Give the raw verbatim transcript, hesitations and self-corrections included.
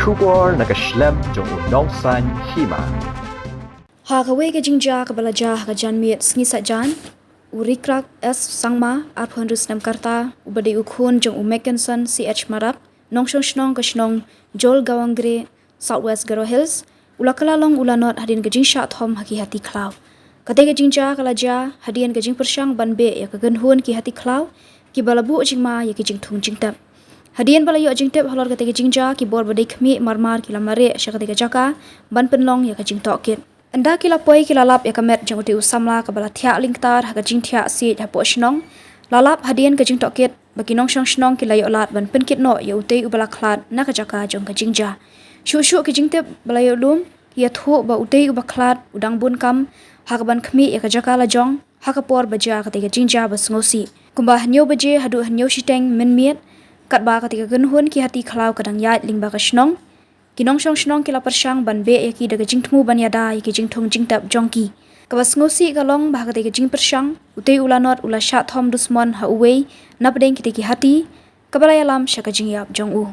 Khubor na ka shlem jong u Nongsaiñ Hima. Ha kawei ka jingjia kaba la jia ha ka janmiet sngi Saitjaiñ, u Rikrak S Sangma, arphew hynriew snem ka rta, uba dei u khun jong u Mackenson C H Marak, nongshong shnong ka shnong Jolgawangre, South West Garo Hills, u la kylla long u lanot hadien ka jingshah thom ha ki hati khlaw. Katei ka jingjia ka la jia hadien ka jingpyrshang ban beh ïa ka kynhun ki hati khlaw kiba la buh jingma ïa ki jingthung jingtep. Hadien ba la ïoh jingtip halor katei ka jingjia, ki bor ba dei khmih marmar ki la mareh sha katei ka jaka ban pynlong ïa ka jingtohkit. Ynda ki la poi ki la lap ïa ka met jong utei u samla kaba la thiah lyngktar ha ka jingthiah siej hapoh shnong. La lap hadien ka jingtohkit ba ki nongshong shnong ki la ïoh lad ban pynkit noh ïa utei uba la khlad na ka jaka jong ka jingjia. Shuh shuh ki jingtip ba la ïoh lum, ki ïathuh ba utei uba khlad u dang bun kam ha kaban khmih ïa ka jaka la jong ha ka por ba jia katei ka jingjia ba sngewsih. Kumba hynñiew baje haduh hynñiew shiteng mynmiet, katba katei ka kynhun ki hati khlaw ka dang ïaid lyngba ka shnong, ki nongshong shnong ki la pyrshang ban beh ïa ki da ka jingthmu ban ïada ïa ki jingthung jingtep jong ki. Kaba sngewsih ka long ba ha katei ka jingpyrshang, utei u lanot u la shah thom dusmon ha uwei napdeng kitei ki hati, kaba la ïalam sha ka jingïap jong u.